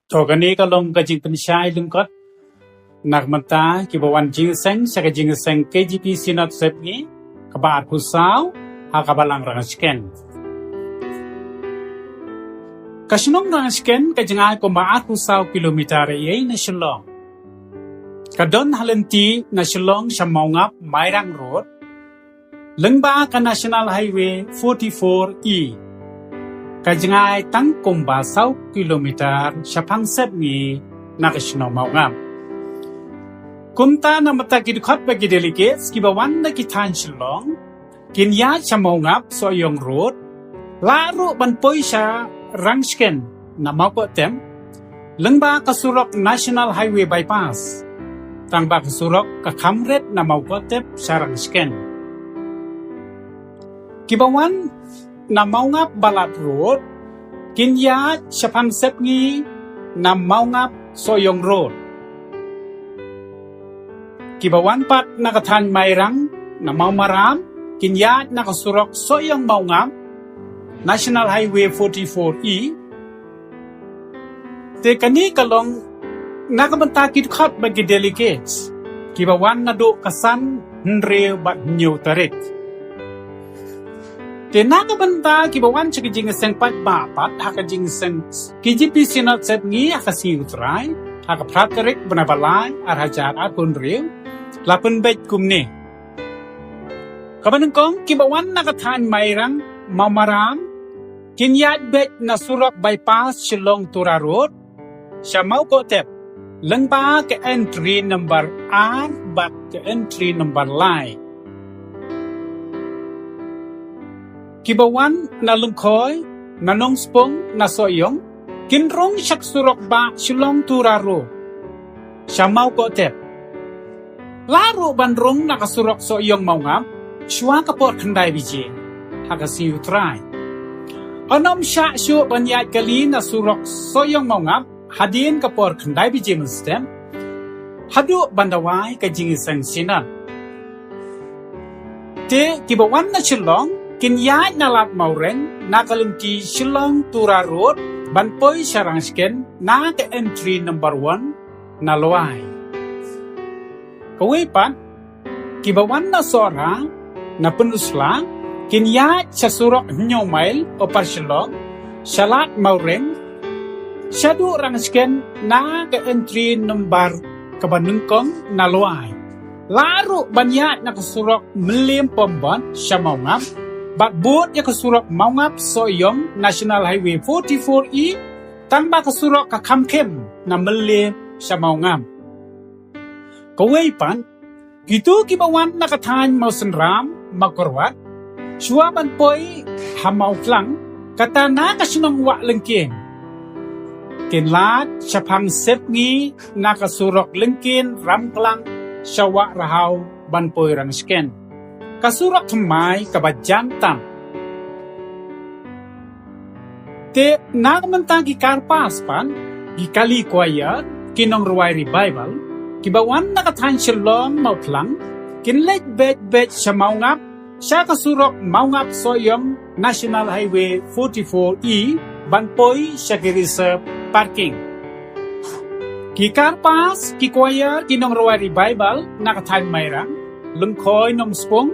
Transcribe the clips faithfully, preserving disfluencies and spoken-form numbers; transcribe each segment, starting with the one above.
To kane ka long ka jingpynshai lyngkot na ka bynta kiba wan jingïaseng sha ka jingïaseng K J P Synod Sepngi kaba arphew saw ha ka Balang Rangshken. Ka shnong Rangshken ka jngai kumba arphew saw kilometer ei na Shillong. Ka don ha lynti na Shillong sha Mawngap Mairang Road, lyngba ka National Highway forty-four E. Ka jngai tang kumba saw kilometer shaphang Sepngi na ka shnong Mawngap. Kumta na ka bynta ki dkhot bad ki delegates kiba wan na ki thaiñ Shillong, kin ïaid sha Mawngap Sohiong Road, lah ruh ban poi sha Rangshken na Mawkohtep, lyngba ka surok National Highway Bypass. Tang ba ka surok ka kham rit na Mawkohtep sha Rangshken. Kiba wan na Mawngap Balat Road, kin ïaid shaphang Sepngi na Mawngap Sohiong Road. Kiba wan pat na ka thaiñ Mairang na Mawmaram, kin ïaid na ka surok Sohiong Mawngap, National Highway forty-four E. Te kane ka long na ka bynta ki dkhot bad ki delegates kiba wan naduh ka san, hynriew bad hynñiew tarik. Te na ka bynta kiba wan sha ka jingïaseng paidbah pat ha ka jingïaseng K J P Synod Sepngi ha ka Sngi U Trai ha ka phra tarik bnai ba lai ar hajar arphew hynriew, la pynbeit kumne. Kaba nyngkong, kiba wan na ka thaiñ Mairang Mawmaram, kin ïaid beit na surok bypass Shillong Tura Road sha Mawkohtep, lyngba ka entry number ar bad ka entry number lai. Kiba wan na Lyngkhoi, na Nongspung, na Sohiong, kin rung sha ka surok bah Shillong Tura Road sha Mawkohtep. Lah ruh ban rung na ka surok Sohiong Mawngap shuwa ka por khyndai baje ha ka Sngi U Trai. Ym shah shuh ban ïaid kali na surok Sohiong Mawngap hadien ka por khyndai baje mynstep, haduh ban da wai ka jingïaseng Synod. Te kiba wan na Shillong, kin ïaid na Lad Mawreng na ka lynti Shillong Tura Road ban poi sha Rangshken na ka entry number one na Lwai. Kawei pat, kiba wan na Sohra, na Pynursla, kin ïaid sha surok hynñiew mail Upper Shillong, sha Lad Mawreng, shaduh Rangshken na ka entry number kaba nyngkong na Lwai. Lah ruh ban ïaid na ka surok Mylliem Pymbot sha Mawngap, bad bud ïa ka surok Mawngap Sohiong National Highway forty-four E, tang ba ka surok ka kham khim na Mylliem sha Mawngap. Kawei pat, kito kiba wan na ka thaiñ Mawsynram, Mawkyrwat, shuwa ban poi ha Mawphlang, kata na ka shnong Wah Lyngkien, kin lait shaphang Sepngi na ka surok Lyngkien Ramklang sha Wah Rhaw ban poi Rangshken. Ka surok thymmai kaba jan tam. Te na ka bynta ki Karpas pat, ki kali choir, ki nongrwai revival, kiba wan na ka thaiñ Shillong Mawphlang, kin leit beit beit sha Mawngap, sha ka surok Mawngap Sohiong National Highway forty-four E, ban poi sha ki reserve parking. Ki Karpas, ki choir, ki nongrwai revival na ka thaiñ Mairang, Lyngkhoi, Nongspung,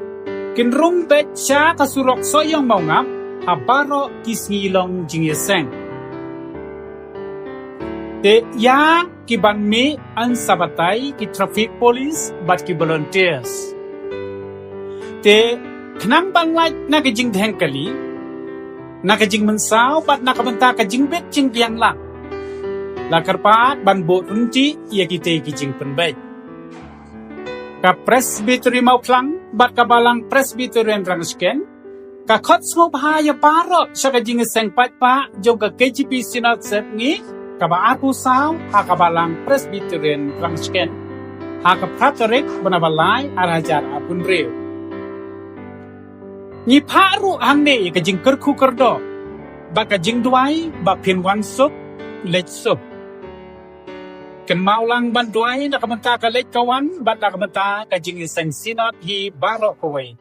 kin rung beit sha ka surok Sohiong Mawngap ha baroh ki sngi long jingïaseng. Te ïa ki ban mih, yn sa batai ki traffic police bad ki volunteers. Te khnang ban lait na ka jingdheng kali, na ka jingmynsaw bad na ka bynta ka jingbit jingbiang lang, la kyrpad ban bud ryntih ïa kitei ki jingpynbeit. Ka Presbytery Mawphlang bad ka Balang Presbyterian Rangshken, ka khot sngewbha ïa baroh sha ka jingïaseng paidbah jong ka K J P Synod Sepngi kaba arphew saw ha ka Balang Presbyterian Rangshken, ha ka phra tarik bnai ba lai ar hajar arphew hynriew. Ngi phah ruh hangne ïa ka jingkyrkhu kyrdoh bad ka jingduwai ba phin wan suk, leit suk. Kynmaw lang ban duwai na ka bynta ka leit ka wan bad na ka bynta ka jingïaseng Synod hi baroh kawei.